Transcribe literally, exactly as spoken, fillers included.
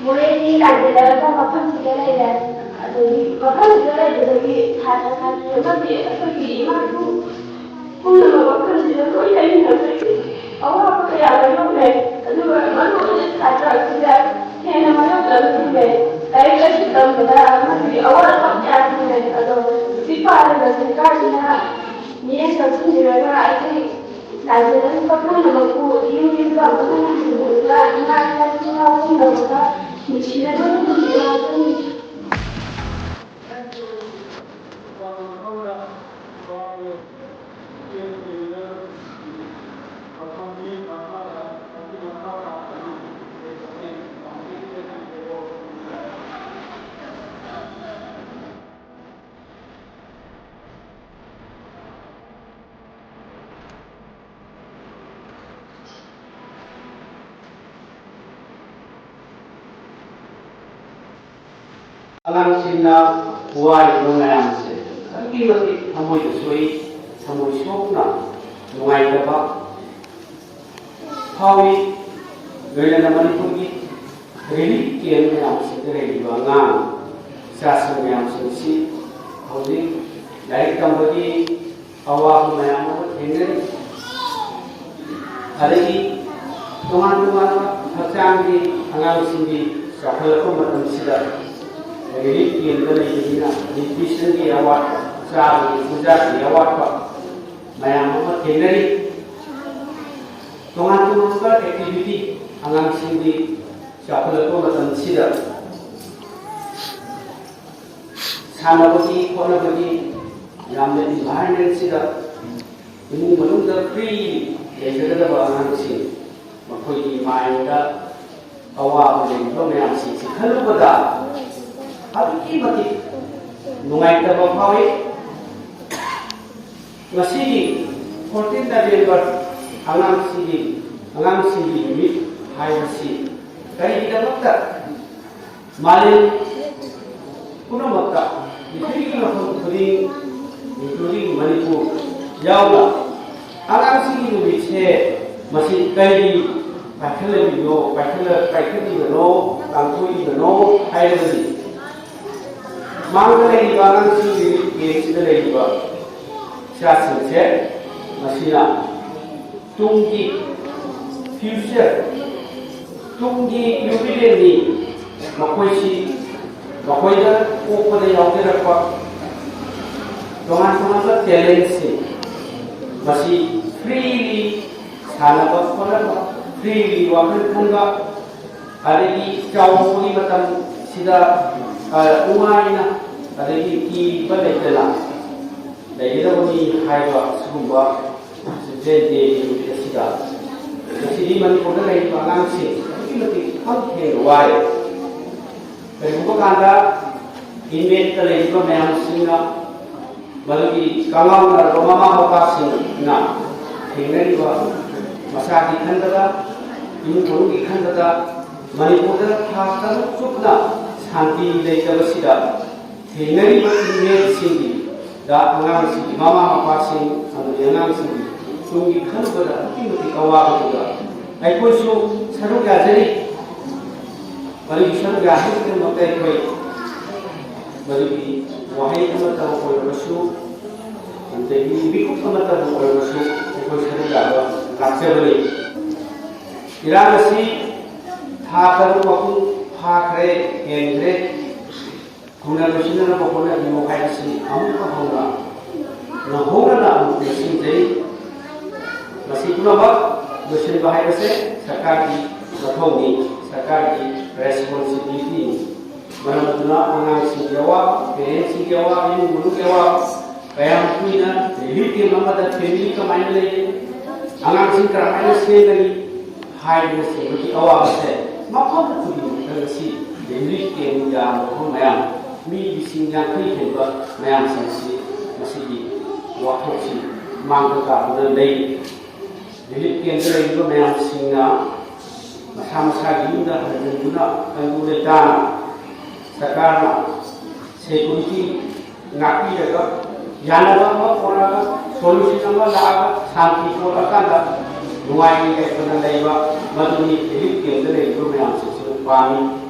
ꯃꯣꯔꯦꯒꯤ ꯂꯥꯟꯖꯦꯜꯂꯒ ꯃꯐꯝꯁꯤꯗ ꯂꯩꯔꯦ꯫ ꯑꯗꯒꯤ ꯃꯐꯝꯁꯤꯗ ꯂꯩꯕꯗꯒꯤ ꯁꯥꯇ꯭ꯔ ꯁꯥꯇ꯭ꯔꯤ ꯑꯃꯗꯤ ꯑꯩꯈꯣꯏꯒꯤ ꯏꯃꯥ ꯏꯄꯨ ꯄꯨꯝꯅꯃꯛ ꯃꯐꯝꯁꯤꯗ ꯂꯣꯏ ꯂꯩꯃꯤꯟꯅꯕꯒꯤ ꯑꯋꯥꯕ ꯀꯌꯥ ꯃꯥꯌꯣꯛꯅꯩ꯫ ꯑꯗꯨꯒ ꯃꯔꯨ ꯑꯣꯏꯅ ꯁꯥꯇ꯭ꯔ ꯑꯁꯤꯗ ꯍꯦꯟꯅ ꯃꯥꯌꯣꯛꯅꯕ ꯊꯦꯡꯅꯩ꯫ ꯂꯥꯏꯔꯤꯛ ꯂꯥꯏꯁꯨ ꯇꯝꯕꯗ ꯑꯃꯗꯤ ꯑꯋꯥꯠ ꯑꯄꯥ ꯀꯌꯥ ꯊꯦꯡꯅꯩ꯫ ꯑꯗꯣ ꯁꯤ ꯄꯥꯜꯂꯤꯕ ꯁꯔꯀꯥꯔꯁꯤꯅ ꯃꯤꯠꯌꯦꯡ ꯆꯪꯁꯤꯟꯕꯤꯔꯒ ꯑꯩꯈꯣꯏ ꯂꯥꯏꯖꯦꯜ ꯑꯁꯤꯒ ꯄꯨꯝꯅꯃꯛꯄꯨ ꯌꯨꯝ ꯌꯨꯝꯗ ꯑꯃꯨꯛ ꯍꯟꯅ ꯍꯟꯖꯤꯟꯕꯤꯔꯒ ꯏꯃꯥ ꯏꯄꯥ ꯏꯆꯤꯜ ꯏꯅꯥꯎ ꯄꯨꯝꯅꯃꯛꯀ ꯅꯨꯡꯁꯤꯅꯅ ꯂꯩꯃꯤꯟꯅꯕ ꯍꯥꯏꯕꯅꯤ꯫ ꯑꯉꯥꯡꯁꯤꯡꯅ ꯋꯥꯔꯤꯕ ꯃꯌꯥꯝꯁꯦ ꯑꯗꯨꯛꯀꯤ ꯃꯇꯤꯛ ꯊꯃꯣꯏꯗ ꯁꯣꯛꯏ, ꯊꯃꯣꯏ ꯁꯣꯛꯅ ꯅꯨꯡꯉꯥꯏꯇꯕ ꯐꯥꯎꯏ꯫ ꯂꯣꯏꯅꯅ ꯃꯅꯤꯄꯨꯔꯒꯤ ꯔꯤꯂꯤꯐ ꯀꯦꯝ ꯃꯌꯥꯝꯁꯤꯗ ꯂꯩꯔꯤꯕ ꯑꯉꯥꯡ ꯏꯆꯥꯁꯤꯡ ꯃꯌꯥꯝꯁꯤꯡꯁꯤ ꯍꯧꯖꯤꯛ ꯂꯥꯏꯔꯤꯛ ꯇꯝꯕꯒꯤ ꯑꯋꯥꯕ ꯃꯌꯥꯝ ꯑꯃ ꯊꯦꯡꯅꯔꯤ꯫ ꯑꯗꯒꯤ ꯇꯣꯉꯥꯟ ꯇꯣꯉꯥꯟꯕ ꯍꯛꯆꯥꯡꯒꯤ ꯑꯉꯥꯡꯁꯤꯡꯒꯤ ꯆꯥꯎꯈꯠꯂꯛꯄ ꯃꯇꯝꯁꯤꯗ ꯔꯤꯂꯤꯐ ꯀꯦꯝꯗ ꯂꯩꯕꯅꯤꯅ ꯅ꯭ꯌꯨꯇ꯭ꯔꯤꯁꯟꯒꯤ ꯑꯋꯥꯠꯄ, ꯆꯥꯕꯒꯤ ꯆꯤꯟꯖꯥꯛꯀꯤ ꯑꯋꯥꯠꯄ ꯃꯌꯥꯝ ꯑꯃ ꯊꯦꯡꯅꯔꯤ꯫ ꯇꯣꯉꯥꯟ ꯇꯣꯉꯥꯟꯕ ꯑꯦꯛꯇꯤꯚꯤꯇꯤ ꯑꯉꯥꯡꯁꯤꯡꯒꯤ ꯆꯥꯎꯈꯠꯂꯛꯄ ꯃꯇꯝꯁꯤꯗ ꯁꯥꯟꯅꯕꯒꯤ ꯈꯣꯠꯅꯕꯒꯤ ꯌꯥꯝꯅ ꯏꯟꯚꯥꯏꯔꯟꯃꯦꯟꯁꯤꯗ ꯏꯃꯨꯡ ꯃꯅꯨꯡꯗ ꯐ꯭ꯔꯤ ꯂꯩꯖꯒꯗꯕ ꯑꯉꯥꯡꯁꯤꯡ ꯃꯈꯣꯏꯒꯤ ꯃꯥꯏꯟꯗ ꯑꯋꯥꯕ ꯂꯩꯔꯤꯕ ꯃꯌꯥꯝꯁꯤꯡꯁꯤ ꯈꯜꯂꯨꯕꯗ ꯑꯗꯨꯛꯀꯤ ꯃꯇꯤꯛ ꯅꯨꯡꯉꯥꯏꯇꯕ ꯐꯥꯎꯏ꯫ ꯉꯁꯤꯒꯤ ꯐꯣꯔꯇꯤꯟ ꯅꯕꯦꯝꯕꯔ ꯑꯉꯥꯡꯁꯤꯡꯒꯤ ꯑꯉꯥꯡꯁꯤꯡꯒꯤ ꯅꯨꯃꯤꯠ ꯍꯥꯏꯕꯁꯤ ꯀꯔꯤꯒꯤꯗꯃꯛꯇ ꯃꯥꯂꯦꯝ ꯄꯨꯝꯅꯃꯛꯇ, ꯄ꯭ꯔꯤꯊꯤꯕꯤꯒꯤ ꯃꯐꯝ ꯈꯨꯗꯤꯡ, including ꯃꯅꯤꯄꯨꯔ ꯌꯥꯎꯅ, ꯑꯉꯥꯡꯁꯤꯡꯒꯤ ꯅꯨꯃꯤꯠꯁꯦ ꯃꯁꯤ ꯀꯔꯤꯒꯤ ꯄꯥꯏꯈꯠꯂꯛꯏꯕꯅꯣ, ꯄꯥꯏꯈꯠꯂ-, ꯄꯥꯏꯈꯠꯂꯤꯕꯅꯣ, ꯂꯥꯡꯊꯣꯛꯏꯕꯅꯣ ꯍꯥꯏꯔꯒꯗꯤ, ꯃꯥꯡꯗ ꯂꯩꯔꯤꯕ ꯑꯉꯥꯡꯁꯤꯡ ꯔꯤꯂꯤꯐ ꯀꯦꯝꯁꯤꯗ ꯂꯩꯔꯤꯕ ꯏꯆꯥꯁꯤꯡꯁꯦ, ꯃꯁꯤꯅ ꯇꯨꯡꯒꯤ ꯐ꯭ꯌꯨꯆꯔ, ꯇꯨꯡꯒꯤ ꯌꯨꯕꯤꯂꯦꯟꯅꯤ꯫ ꯃꯈꯣꯏꯁꯤ, ꯃꯈꯣꯏꯗ ꯄꯣꯛꯄꯗ ꯌꯥꯎꯖꯔꯛꯄ ꯇꯣꯉꯥꯟ ꯇꯣꯉꯥꯟꯕ ꯇꯦꯂꯦꯟꯁꯤꯡ, ꯃꯁꯤ ꯐ꯭ꯔꯤꯂꯤ ꯁꯥꯟꯅꯕ ꯈꯣꯠꯅꯕ, ꯐ꯭ꯔꯤꯂꯤ ꯋꯥꯈꯜ ꯈꯟꯕ, ꯑꯗꯒꯤ ꯆꯥꯎꯕꯒꯤ ꯃꯇꯝꯁꯤꯗ, ꯑ, ꯅꯨꯡꯉꯥꯏꯅ, ꯑꯗꯒꯤ ꯀꯤꯕ ꯂꯩꯇꯅ ꯂꯩꯒꯗꯕꯅꯤ ꯍꯥꯏꯕ ꯁꯤꯒꯨꯝꯕ ꯆꯤꯜꯗ꯭ꯔꯦꯟ ꯗꯦꯒꯤ ꯅꯨꯃꯤꯠ ꯑꯁꯤꯗ ꯉꯁꯤꯗꯤ ꯃꯅꯤꯄꯨꯔꯗ ꯂꯩꯔꯤꯕ ꯑꯉꯥꯡꯁꯤꯡ ꯑꯗꯨꯛꯀꯤ ꯃꯇꯤꯛ ꯈꯪ ꯊꯦꯡꯅ ꯋꯥꯔꯦ꯫ ꯀꯔꯤꯒꯨꯝꯕ ꯀꯥꯟꯗ ꯏꯟꯃꯦꯠꯇ ꯂꯩꯔꯤꯕ ꯃꯌꯥꯝꯁꯤꯡꯅ, ꯃꯗꯨꯒꯤ ꯀꯉꯥꯎꯅꯔꯕ ꯃꯃꯥ ꯃꯄꯥꯁꯤꯡꯅ ꯊꯦꯡꯅꯔꯤꯕ, ꯃꯁꯥꯒꯤ ꯈꯟꯕꯗ, ꯏꯃꯨꯡ ꯃꯅꯨꯡꯒꯤ ꯈꯟꯕꯗ, ꯃꯅꯤꯄꯨꯔꯗ ꯊꯥ ꯇꯔꯨꯛ ꯆꯨꯞꯅ ꯁꯥꯟꯇꯤ ꯂꯩꯇꯕꯁꯤꯗ ꯊꯦꯡꯅꯔꯤꯕ ꯏꯟꯃꯦꯠꯁꯤꯡꯒꯤꯗ ꯑꯉꯥꯡꯁꯤꯡꯒꯤ ꯃꯃꯥ ꯃꯄꯥꯁꯤꯡ ꯑꯃꯗꯤ ꯑꯉꯥꯡꯁꯤꯡꯒꯤ ꯇꯨꯡꯒꯤ ꯈꯜꯂꯨꯕꯗ ꯑꯗꯨꯛꯀꯤ ꯃꯇꯤꯛ ꯑꯋꯥꯕꯗꯨꯗ ꯑꯩꯈꯣꯏꯁꯨ ꯁꯔꯨꯛ ꯌꯥꯖꯔꯤ꯫ ꯃꯗꯨꯒꯤ ꯁꯔꯨꯛ ꯌꯥꯖꯕꯒꯤꯗꯃꯛꯇ ꯑꯩꯈꯣꯏ ꯃꯗꯨꯒꯤ ꯋꯥꯍꯩ ꯑꯃꯠꯇ ꯑꯣꯏꯔꯕꯁꯨ, ꯑꯗꯒꯤ ꯃꯤꯀꯨꯞ ꯑꯃꯠꯇꯕꯨ ꯑꯣꯏꯔꯕꯁꯨ ꯑꯩꯈꯣꯏ ꯁꯔꯨꯛ ꯌꯥꯕ ꯂꯥꯛꯆꯕꯅꯤ꯫ ꯏꯔꯥꯡ ꯑꯁꯤ ꯊꯥ ꯇꯔꯨꯛ ꯃꯄꯨꯡ ꯐꯥꯈ꯭ꯔꯦ, ꯍꯦꯟꯈ꯭ꯔꯦ꯫ ꯊꯨꯅ ꯂꯣꯏꯁꯤꯟꯅꯅꯕ ꯍꯣꯠꯅꯕꯤꯌꯨ ꯍꯥꯏꯕꯁꯤ ꯑꯃꯨꯛꯀ ꯍꯧꯅ ꯅꯧꯍꯧꯅꯅ ꯑꯃꯨꯛ ꯅꯤꯡꯁꯤꯡꯖꯔꯤ꯫ ꯃꯁꯤ ꯄꯨꯝꯅꯃꯛ ꯂꯣꯏꯁꯤꯟꯕ ꯍꯥꯏꯕꯁꯦ ꯁꯔꯀꯥꯔꯒꯤ ꯃꯊꯧꯅꯤ, ꯁꯔꯀꯥꯔꯒꯤ ꯔꯦꯁꯄꯣꯟꯁꯤꯕꯤꯂꯤꯇꯤꯅꯤ꯫ ꯃꯔꯝ ꯑꯗꯨꯅ ꯑꯉꯥꯡꯁꯤꯡꯒꯤ ꯑꯋꯥꯕ, ꯄꯦꯔꯦꯟꯁꯁꯤꯡꯒꯤ ꯑꯋꯥꯕ, ꯏꯃꯨꯡ ꯃꯅꯨꯡꯒꯤ ꯑꯋꯥꯕ, ꯀꯌꯥꯝ ꯀꯨꯏꯅ ꯔꯤꯂꯤꯐ ꯀꯦꯝ ꯑꯃꯗ ꯐꯦꯃꯤꯂꯤ ꯀꯃꯥꯏꯅ ꯂꯩꯒꯅꯤ, ꯑꯉꯥꯡꯁꯤꯡ ꯀꯔꯝꯍꯥꯏꯅ ꯁꯦꯝꯒꯅꯤ ꯍꯥꯏꯕꯅꯆꯤꯡꯕꯒꯤ ꯑꯋꯥꯕꯁꯦ ꯃꯐꯝ ꯈꯨꯗꯤꯡꯃꯛꯇ ꯉꯁꯤ ꯔꯤꯂꯤꯐ ꯀꯦꯝ ꯌꯥꯝꯕ ꯃꯐꯝ ꯃꯌꯥꯝ, ꯃꯤ ꯂꯤꯁꯤꯡ ꯌꯥꯡꯈꯩ ꯍꯦꯟꯕ ꯃꯌꯥꯝꯁꯤꯡꯁꯤ ꯃꯁꯤꯒꯤ ꯋꯥꯊꯣꯛꯁꯤ ꯃꯥꯡꯗ ꯇꯥꯗꯨꯅ ꯂꯩ꯫ ꯔꯤꯂꯤꯐ ꯀꯦꯝꯗ ꯂꯩꯔꯤꯕ ꯃꯌꯥꯝꯁꯤꯡꯅ ꯃꯁꯥ ꯃꯁꯥꯒꯤ ꯌꯨꯝꯗ ꯍꯟꯖꯤꯟꯗꯨꯅ ꯇꯪꯗꯨ ꯂꯩꯇꯥꯅ ꯁꯔꯀꯥꯔꯅ ꯁꯦꯀ꯭ꯌꯨꯔꯤꯇꯤ ꯉꯥꯛꯄꯤꯔꯒ ꯌꯥꯅꯕ ꯑꯃ ꯄꯨꯔꯛꯑꯒ ꯁꯣꯂꯨꯁꯟ ꯑꯃ ꯂꯥꯛꯑꯒ ꯁꯥꯟꯇꯤ ꯄꯨꯔꯛꯑꯀꯥꯟꯗ ꯅꯨꯡꯉꯥꯏ ꯌꯥꯏꯐꯅ ꯂꯩꯕ, ꯃꯗꯨꯅꯤ ꯔꯤꯂꯤꯐ ꯀꯦꯝꯞꯇ ꯂꯩꯔꯤꯕ ꯃꯌꯥꯝꯁꯤꯡꯁꯤꯅ ꯄꯥꯝꯃꯤ꯫